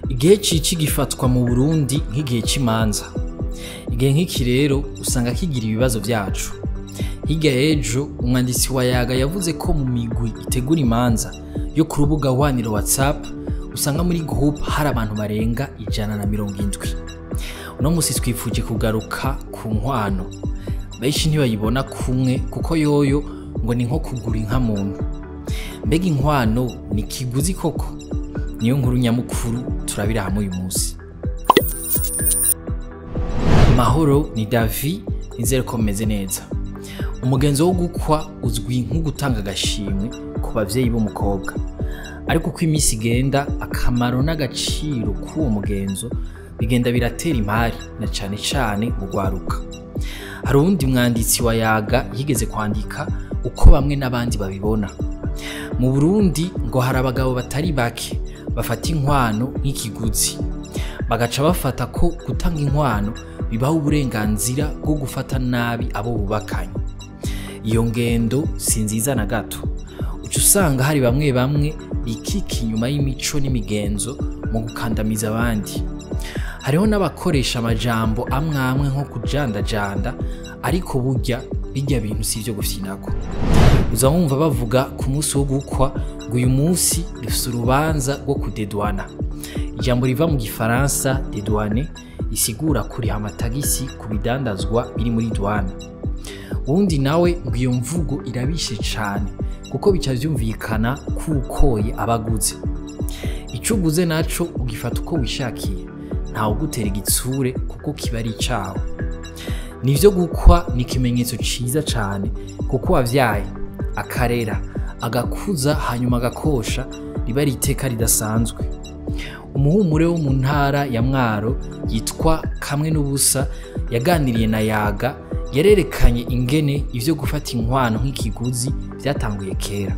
Igihe cici gifatwa mu Burundi nk'igihe c'imanza. Igihe nk'iki rero usanga kigira ibibazo vyacu. Hirya y'ejo umwanditsi wa Yaga yavuze ko mu migwi itegura imanza yo ku rubuga hwaniro WhatsApp usanga muri group hari abantu barenga 170. Uno musi twifuje kugaruka ku nkwano. Benshi ntibayibona kumwe kuko yoyo ngo ni nko kugura inka muntu. Mbega inkwano ni kiguzi koko? Niyo nkuru nyamukuru turabira hamwe uyu munsi. Mahoro ni Davi, nizere ko meze neza. Umugenzo wo gukwa uzwi nko gutanga agashimwe ku bavyeyi b'umukobwa. Ariko uko iminsi igenda, akamaro n'agaciro k'uwo mugenzo bigenda biratera impari na cane cane mu rwaruka. Hari uwundi mwanditsi wa Yaga yigeze kwandika uko bamwe n'abandi babibona. Mu Burundi ngo hari abagabo batari bake bafata inkwano nk'ikiguzi, bagaca bafata ko gutanga inkwano bibaha uburenganzira bwo gufata nabi abo bubakanye. Iyo ngendo si nziza na gato. Uca usanga hari bamwe bamwe bikika inyuma y'imico n'imigenzo mu gukandamiza abandi. Hariho n'abakoresha amajambo amwe amwe nko kujandajanda, ariko burya bijya bintu si ivyo gufyinako. Uza wumva bavuga ku munsi wo gukwa ngo uyu munsi dufise urubanza rwo kudedwana. Ijambo riva mu gifaransa dédouaner isigura kuriha amatagisi ku bidandazwa biri muri douane. Uwundi nawe ngo iyo mvugo irabishe cane kuko bica vyumvikana kukoye abaguze. Ico uguze naco ugifata uko wishakiye, ntawe ugutera igitsure kuko kiba ari icawe. Nivyo gukwa ni ikimenyetso ciza cane kuko wavyaye akarera agakuza hanyuma agakosha, riba ari iteka ridasanzwe. Umuhumure wo mu ntara ya Mwaro yitwa Kamwe n'Ubusa yaganiriye na Yaga, yarerekanye ingene ivyo gufata inkwano nk'ikiguzi vyatanguye kera.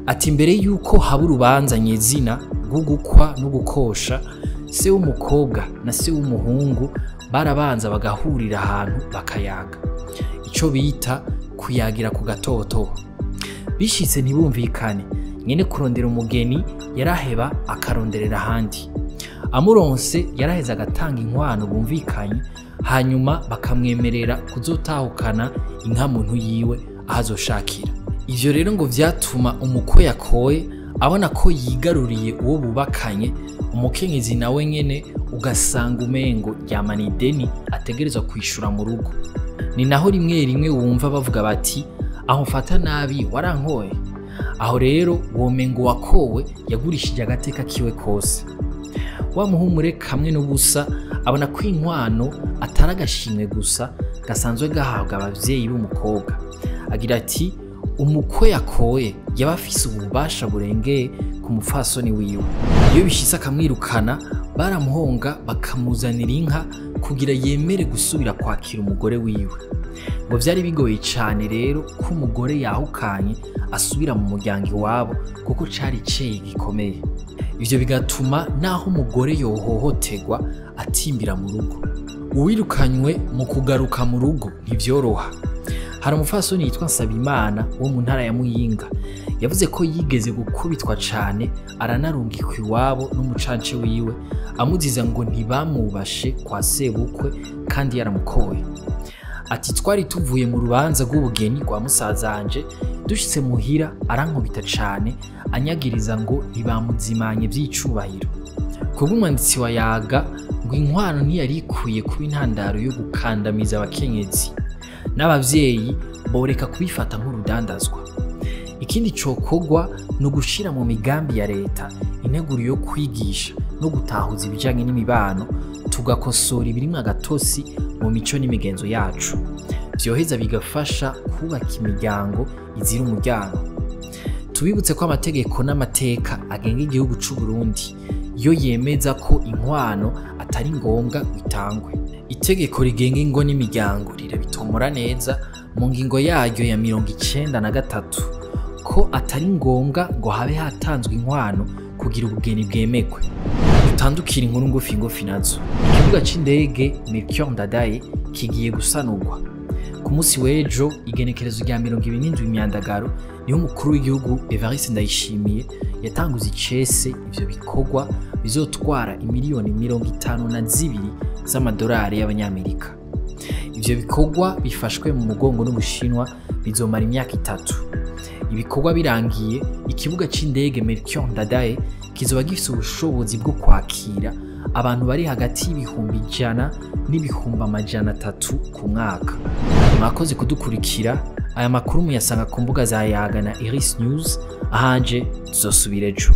Ati mbere yuko haba urubanza nyezina rwo gukwa no gukosha, se w'umukobwa na se w'umuhungu barabanza bagahurira ahantu bakayaga, ico bita kuyagira ku gatoto. Bishitse ntibumvikane, nyene kurondera umugeni yaraheba akaronderera ahandi. Amuronse yaraheza agatanga inkwano bumvikanye, hanyuma bakamwemerera kuzotahukana inka muntu yiwe ahazoshakira. Ivyo rero ngo vyatuma umukwe yakoye abona ko yigaruriye uwo bubakanye, umukenyezi nawe nyene ugasanga umengo ryamana ideni ategerezwa kwishura mu rugo. Ni naho rimwe rimwe wumva bavuga bati aho mfata nabi warankoye. Aho rero womengo wakowe yagurishije agateka kiwe kose. Wa muhumure Kamwe n'Ubusa abona ko inkwano atari agashimwe gusa gasanzwe gahabwa abavyeyi b'umukobwa. Agira ati umukwe yakoye yaba afise ububasha burengeye ku mupfasoni wiwe. Iyo bishitse akamwirukana, baramuhonga bakamuzanira inka kugira yemere gusubira kwakira umugore wiwe. Ngo vyari bigoye cane rero ko umugore yahukanye asubira mu muryango iwabo kuko cari iceye gikomeye. Ivyo bigatuma naho umugore yohohoterwa atimbira mu rugo. Uwirukanywe mu kugaruka mu rugo ntivyoroha. Hari umupfasoni yitwa Nsabimana wo mu ntara ya Muyinga yavuze ko yigeze gukubitwa cane aranarungikwa iwabo n'umucance wiwe amuziza ngo ntibamubashe kwa sebukwe kandi yaramukoye. Ati twari tuvuye mu rubanza rw'ubugeni rwa musazanje, dushitse muhira arankubita cane anyagiriza ngo ntibamuzimanye vy'icubahiro. Kubw'umwanditsi wa Yaga ngo inkwano ntiyari ikwiye kuba intandaro yo gukandamiza abakenyezi n'abavyeyi boreka kubifata nk'urudandazwa. Ikindi cokorwa ni ugushira mu migambi ya leta integuro yo kwigisha no gutahuza ibijanye n'imibano, tugakosora ibirimwo agatosi mu mico n'imigenzo yacu. Vyoheza bigafasha kubaka imiryango izira umuryango. Tubibutse ko amategeko n'amateka agenga igihugu c'u Burundi yo yemeza ko inkwano atari ngombwa itangwe. Itegeko rigenga ingo n'imiryango rirabitomora neza mu ngingo yaryo ya 93 ko atari ngombwa ngo habe hatanzwe inkwano kugira ubugeni bwemegwe. Dutandukira inkuru ngufi ngufi nazo. Ikibuga c'indege Melchior Ndadaye kigiye gusanurwa. Ku munsi w'ejo, igenekerezo rya 27 Imyandagaro, niho umukuru w'igihugu Evariste Ndayishimiye yatanguza icese ivyo bikorwa bizotwara imiliyoni 52 z'amadolari y'abanyamerika. Ivyo bikorwa bifashwe mu mugongo n'Ubushinwa bizomara imyaka 3. Ibikorwa birangiye, ikibuga c'indege Melchior Ndadaye kizoba gifise ubushobozi bwo kwakira abantu bari hagati y'100,000 n'300,000 ku mwaka. Mwakoze kudukurikira. Aya makuru muyasanga ku mbuga za Yaga na Iris News. Ahanje tuzosubira ejo.